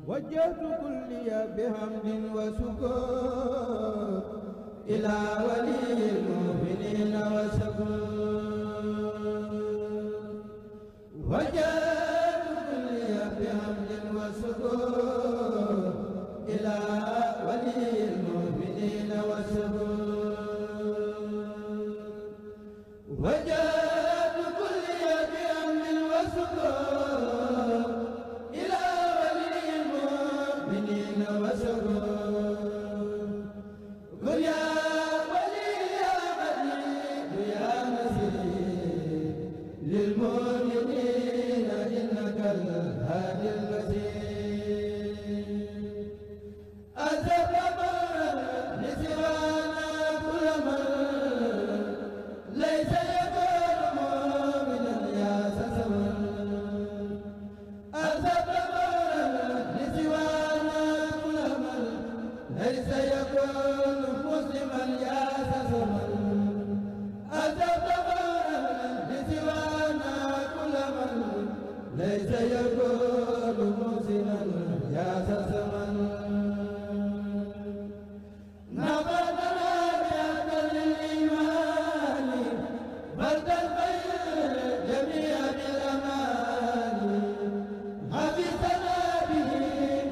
وجهت كلي بحمد وشكر إلى ولي المؤمنين وشكر وجهت كلي بحمد وشكر إلى ولي المؤمنين وشكر وجهت كلي بحمد وشكر إلى ولي المؤمنين وشكر قل يا ولي يا قدير يا نصير للمؤمنين إنك الهادي البصير أسبب لسوانا كل من ليس يكون مؤمنا يا سسمن أسبب لسوانا كل من ليس يكون مسلما يا سسمن أسبب لسوانا كل من ليس يكون مسلما يا سسمن نبذنا بأهل الإيمان بل تنبين جميع الأمان حفظنا به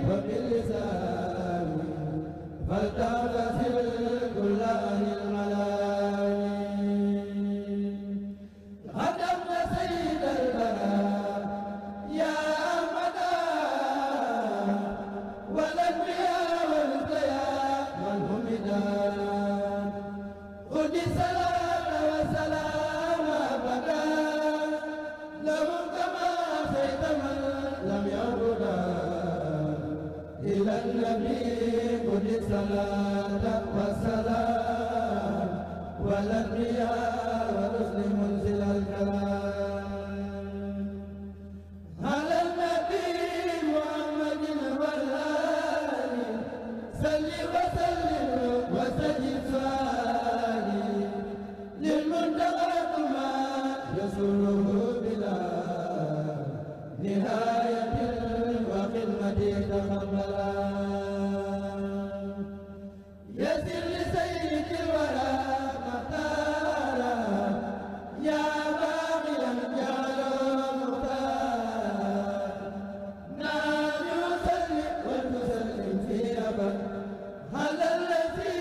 وباللسان فلتغتسل كل أهل الملائكة خدمت سيد البراء يا أحمد والأنبياء والأولياء من همدا خذ الصلاة والسلام أبدا لهم كما أتيت من لم يعبدا إلى النبي خذ الصلاة والسلام والأنبياء والرسل منزل الكلام على النبي محمد والآل صل وسلم وسجد سؤالي للمنتقى ما يسره بلا نهاية وخدمة تقبلا يسر لسيد الورى مختارا يا باقيا جعله مختار نعم يسلم وتسلم في أبد على الذي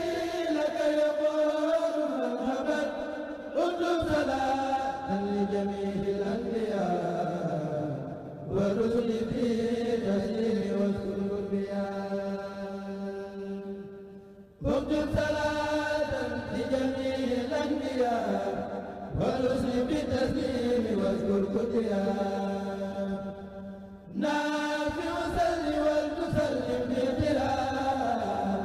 لك يقول مرحبا اطلب صلاة لجميع الأنبياء والرسل في تسليم واذكر الأنبياء اكتب صلاة لجميع الأنبياء والرسل بالتسليم واذكر الأنبياء نافع صل وتسلم باحترام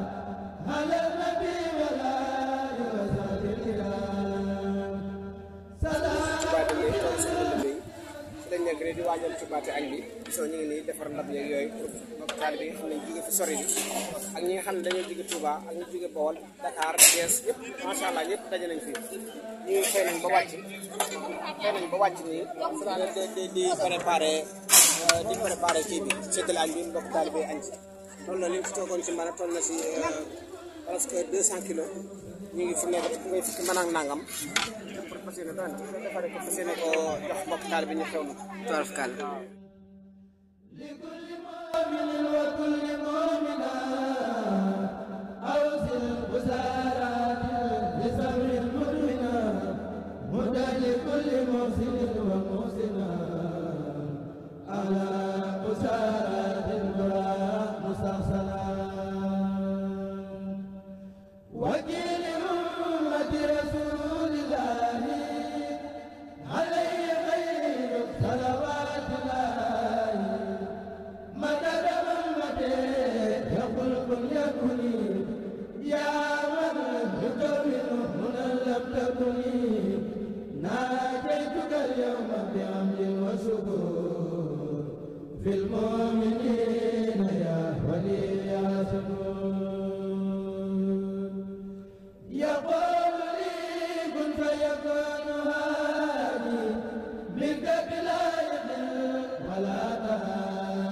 على النبي والآل وصحبه الكرام dañ nekk rek di waajal ci baate añ bi soo ñu ngi nii defar ndab yeeg yooyu pour taalibe yi nga xam ne jóge fi sori bi ak ñi nga xam ne dañoo jóge Touba ak ñu jóge Bawol Dakar Thiès yëpp macha allah ñëpp daje nañ fi ñu xëy nañ ba wàcc nii di préparé kii bi séddale añ bi mbokk taalibe yi añ ci loolu la li fi toogoon ci mën a toll na si presque 200 kilos ñu ngi fu nekk ngay fukki mën ak nangam pour fas yéene daan defaree ko fas yéene ko jox mbokk taal bi ñu xew na tool kàll لكل مؤمن وكل مؤمنة أوصل بسارات بصبر مدمنة مدى لكل محسن ومحسنة على بسارات البراء مستحسنة وجيل أمة رسول الله عليه خير صلوات الله مدد أمته يقول كن يكوني يا من يكون هنا لم تكوني ناجيتك اليوم بحمد وشكر في المؤمنين يا ولي يا شكور يقول لي كن فيكون هادي منك بلا يد ولا تهاي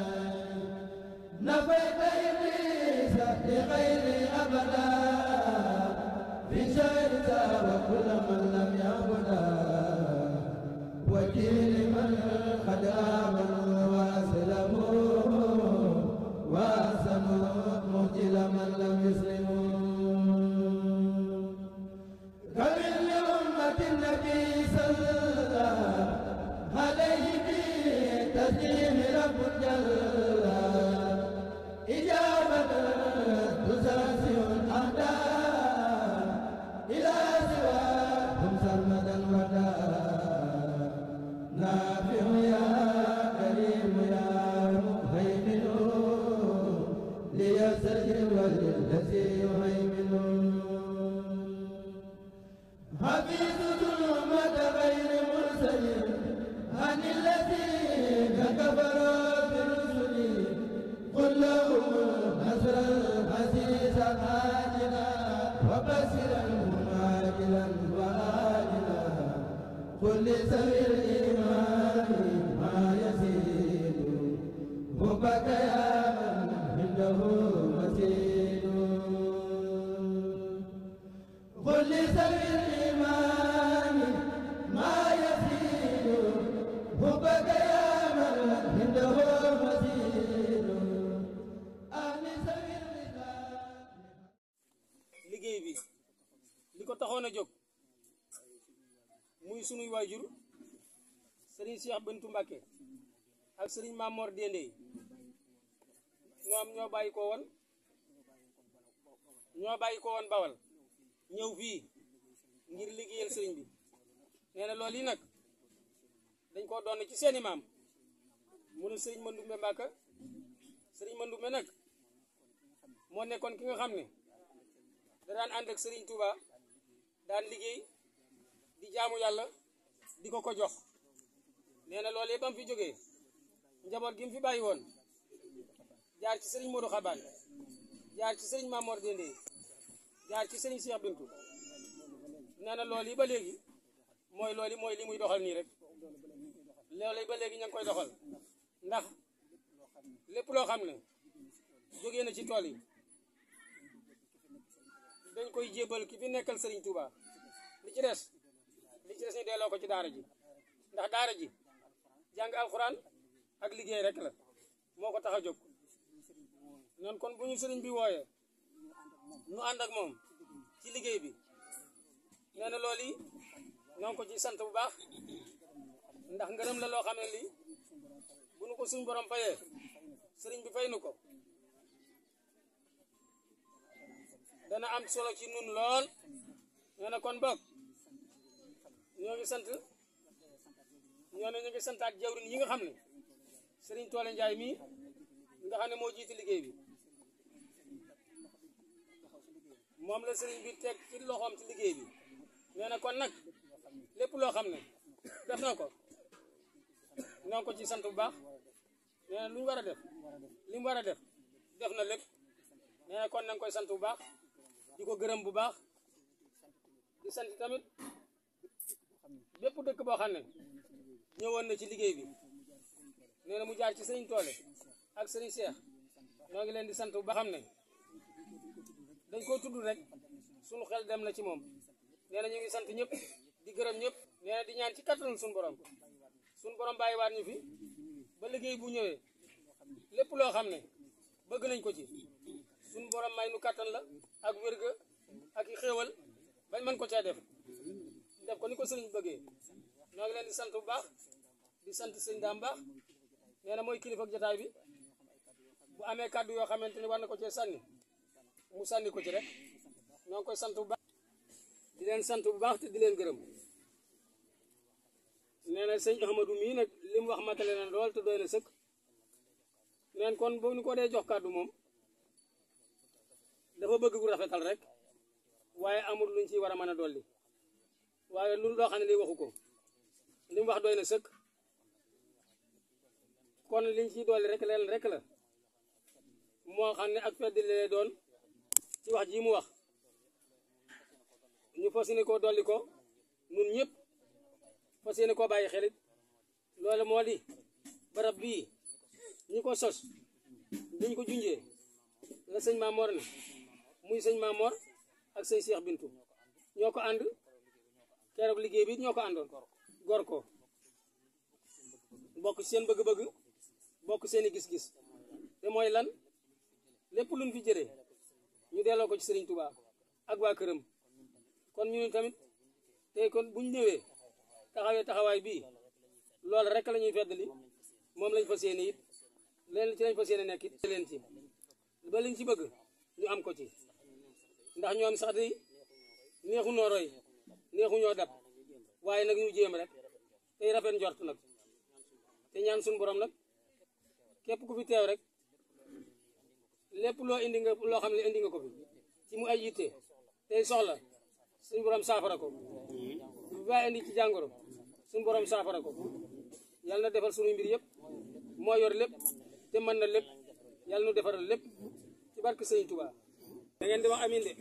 نفيت إبليس لغير أبدا في شرك وكل من لم يعبدا وكيل من قد آمنوا وأسلموا وأحسنوا مجل من لم يسلموا كمن لأمة النبي صلى الله عليه بتسليم رب جل إجابة تساسي الأعداء إلى سواهم سرمدا ودا نافع يا كريم يا مهيمن ليستجب للذي يهيمن حفيظ ظلمة غير مرسل عن الذين كفروا برسل قل لهم نصرا عزيزا عاجلا وبشرا عاجلا وآجلا قل لذوي الإيمان ما يزيد حبك يا من عنده مزيد قل لذوي الإيمان ما يزيد حبك يا من عنده مزيد أهل ذوي الإيمان liggéey bi li ko taxoon a jóg muy sunuy waajur sëriñ Cheikh Bintou Mbacké ak sëriñ Mamor Dendé ñoom ñoo bàyyi ko woon Bawal ñëw fii ngir liggéeyal sëriñ bi nee na loolu yi nag dañ koo doon ci seeni maam munu sëriñ Mandoumbe Mbacké sëriñ Mandoumbe nag moo nekkoon ki nga xam ne da daan ànd ak sëriñ Touba daan liggéey di jaamu yàlla di ko jox nee na loolu yëpp am fi jógee njaboot gi mu fi bàyyi woon jaar ci sëriñ Modou Xabaan jaar ci sëriñ Mamor Dendé jaar ci sëriñ Cheikh Bintou nee na loolu yi ba léegi mooy loolu mooy li muy doxal nii rek loolu yi ba léegi ña ngi koy doxal ndax lépp loo xam ne jógee na ci tool yi dañ koy jébal ki fi nekkal sëriñ Touba li ci des ñu delloo ko ci daara ji ndax daara ji jàng alxuraan ak liggéey rek la moo ko tax a jóg noonu kon bu ñu sëriñ bi wooyee nu ànd ak moom ci liggéey bi nee na loolu yi ñoo ngi ko ci sant bu baax ndax ngërëm la loo xam ne lii bu nu ko suñ borom fayee sëriñ bi fay nu ko dana am solo ci nun lool nee na kon bokk ñoo ngi santaat jawrin yi nga xam ne sëriñ Toole Njaay mii nga xam ne moo jiite liggéey bi moom la sëriñ bi teg ci loxoom ci liggéey bi nee na kon nag lépp loo xam ne def na ko ñoo ngi ko ci sant bu baax nee na lu ñu war a def li mu war a def def na lépp nee na kon na nga koy sant bu baax di ko gërëm bu baax di sant tamit bépp dëkk boo xam ne ñëwoon na ci liggéey bi nee na mu jaar ci sëriñ Toole ak sëriñ Cheikh ñoo ngi leen di sant bu baax xam ne dañ koo tudd rek sunu xel dem na ci moom nee na ñu ngi sant ñëpp di gërëm ñëpp nee na di ñaan ci kattanul sunu borom bàyyiwaat ñu fi ba liggéey bu ñëwee lépp loo xam ne bëgg nañ ko ci sunu borom may nu kattan la ak wérga ak i xéewal bañ mën ko caa def ko ni ko sëriñ bëggee ñoo ngi leen di sant bu baax di sant sëñ Daam baax nee na mooy kilifa ak jotaay bi bu amee kàddu yoo xamante ni war na ko cee sànni mu sànni ko ci rek ñoo ngi koy sant bu baax di leen sant bu baax te di leen gërëm nee na sëñ Ahmadou mii nag li mu wax matale na lool te doy na sëkk neen kon boo ñu ko dee jox kàddu moom dafa bëgg bu rafetal rek waaye amul luñ ciy war a mën a dolli waaye lu loo xam ne li waxu ko li mu wax doy na sëkk kon liñ ciy dolli rek leen rek la moo xam ne ak fedd lee doon ci wax ji mu wax ñu fas yéene koo dolli ko ñun ñëpp fas yéene koo bàyyi xelit loolu moo di barab bii ñi ko sos niñ ko junjee la sëñ Mamor ne muy sëñ Mamor ak sëñ Cheikh Bintu ñoo ko ànd keroog liggéey bi ñoo ko àndoon gor ko bokk seen bëgg-bëgg bokk seeni gis-gis te mooy lan lépp luñ fi jëlee ñu delloo ko ci Serigne Touba ak waa këram kon ñu tamit tey kon buñ ñëwee taxawee taxawaay bii loolu rek la ñuy feddali moom lañ fas yéene it leen ci lañ fas yéene nekk it leen ci ba liñ ci bëgg ñu am ko ci ndax ñoom sax di neexu noo roy neexu ñoo dab waaye nag ñu jéem rek tey rafet njort nag te ñaan suñu borom nag képp ku fi teew rek lépp loo indi nga loo xam ne indi nga ko fi ci mu ay yitte tey soxla suñu borom saafara ko bu bàyyi indi ci jàngoro suñu borom saafara ko yàlla na defal suñu mbir yëpp moo yor lépp te mën na lépp yàlla nu defaral lépp ci barke Sëñ Touba da ngeen di wax amin de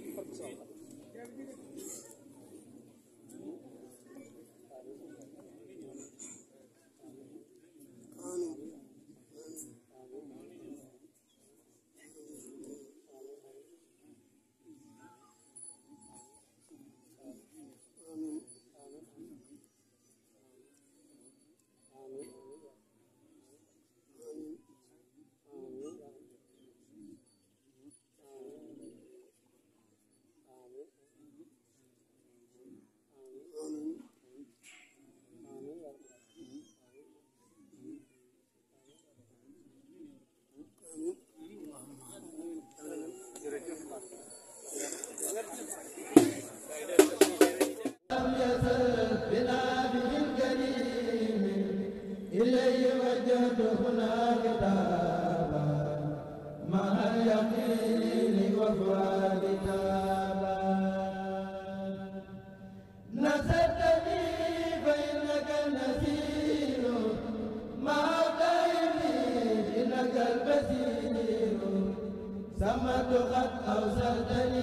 سمت قد أوصلتني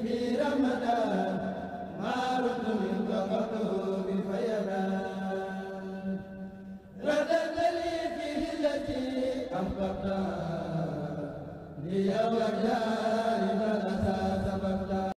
في رمضان ما رد منك قطه بالفيضان رددت لي فيه التي أحببتها لي وجهها